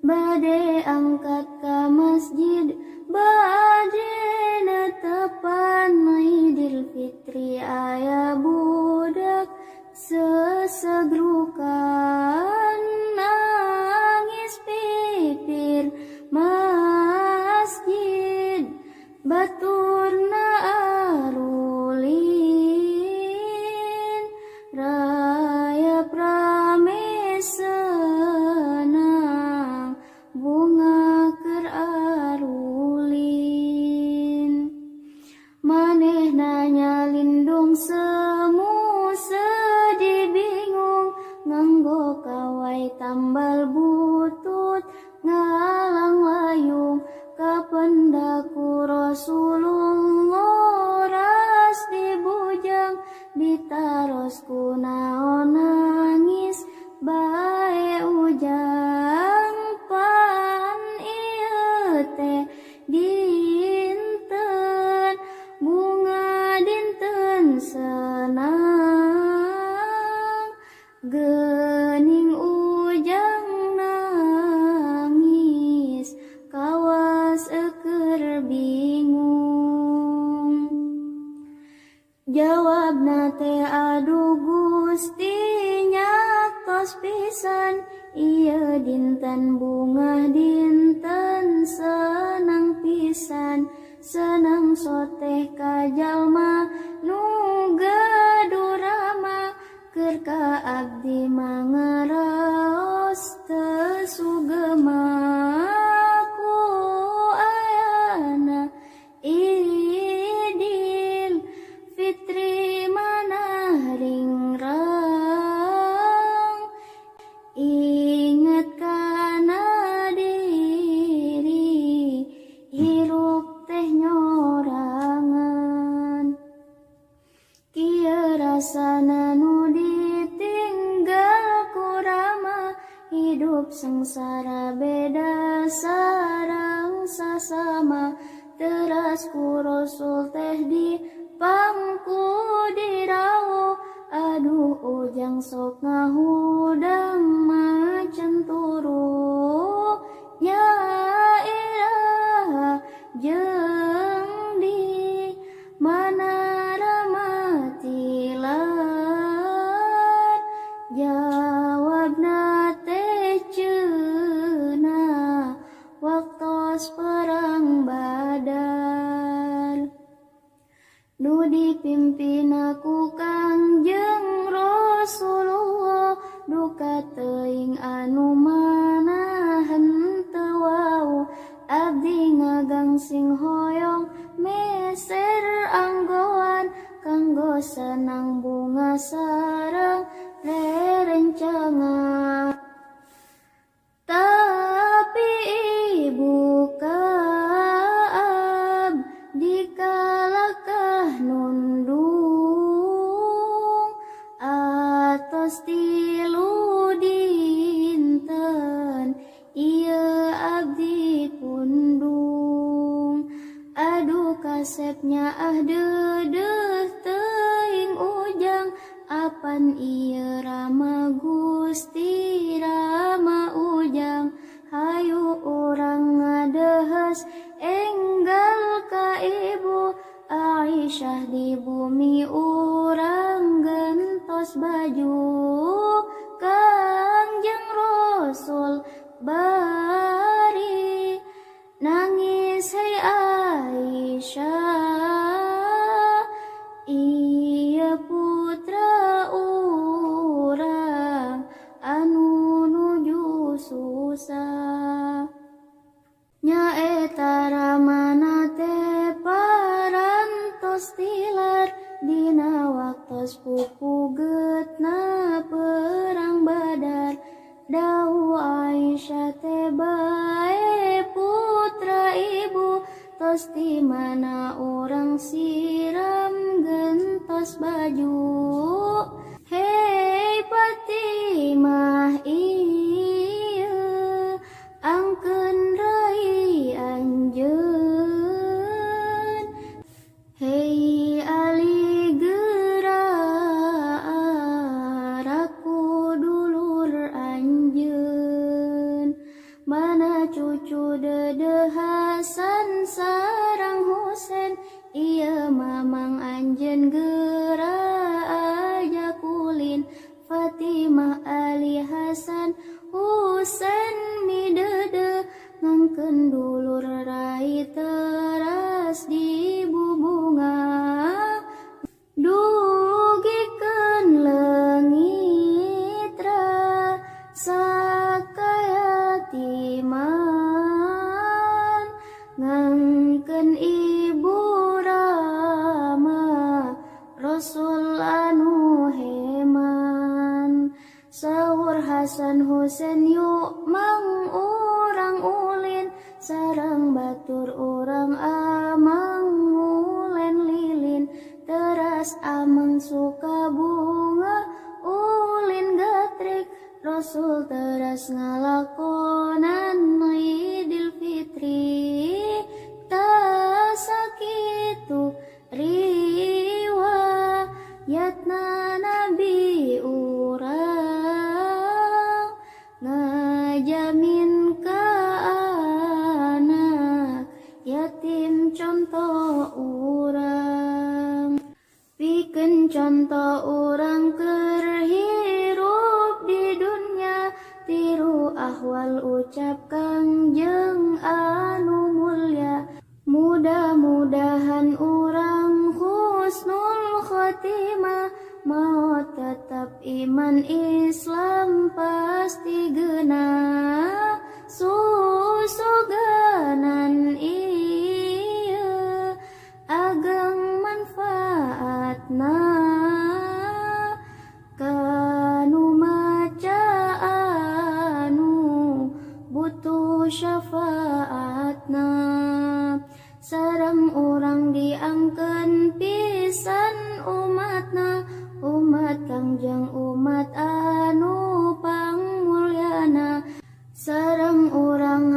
Bade angkat ka masjid bade netepan Idul Fitri aya budak sesegrukan nangis pipir masjid baturna arulin rayap rame senang bunga keur arulin manehna nyalindung semu sedih bingung nganggo kawai tambal butut ngalang layung kapendaku Rasulullah ras dibujang ditaros ku naon nangis bae ujang pan ieu teh dinten bunga dinten senang geuning ujang nangis kawas eueur bingung jawabna teh aduh Gusti nyatos pisan ieu dinten bungah dinten senang pisan senang soteh ka jalma nu gaduh rama keur ka abdi mangaraos teu sugema ku ayana Idul Fitri manah ringrang inget kana diri hirup teh nyorangan kieu rasana nu ditinggal ku rama hidup sengsara beda sareng sasama teras ku Rasul teh di pangku dirauh aduh ujang sok ngahudang macan turu nya iraha jeung di mana Rama tilar jawabna teh ceunah waktos perang Badar nu dipimpin ku Kangjeng Rasulullah duka teuing anu mana henteu wau abdi ngagangsing hoyong meser anggoan kanggo senang bunga sareng rerencangan tapi ibu kaab dikalakah nundung atos tilu dinten ieu abdi pundung aduh kasepnya ah deudeuh teuing ujang apan ieu Rama Gusti Rama ujang hayu urang ngadeuheus enggal ka ibu Aisyah di bumi urang gentos baju Kangjeng Rasul bari nangis hei Aisyah ieu putra urang anu nuju susah nyaeta ramana teh parantos tilar dina waktos pupugetna perang Badar dau Aisyah teh bae putra ibu tos di mana urang siram gentos baju hei Fatimah ieu angkeun rai anjeun hei Ali geura araku dulur anjeun Mana cucu Dede Hasan sareng Husen, ieu mamang anjeun geura aja kulin. Fatimah Ali Hasan Husen midede, ngangkeun dulur rai teras di bubunga. Dugikeun leungit rasa kayatiman, ngangkeun ibu rama Rasul anu heman. Saur Hasan Husen yuk mang urang ulin, sareng batur urang amang ngulen lilin. Teras amang suka bunga ulin gatrik, Rasul teras ngalakonan Idul Fitri. Tasakitu riwayatna Nabi urang, ngajamin ka anak yatim contoh urang. Pikeun contoh urang keur hirup di dunya, tiru ahwal ucap Kangjeng anu mulya. Mudah-mudahan urang husnul khotimah, maut tetap iman Islam pasti genah. Susuganan ieu ageng manfaatna, kanu maca anu butuh syafaatna. Sareng urang diangkeun pisan umatna, umat Kangjeng umat anu pangmulyana. Sareng urang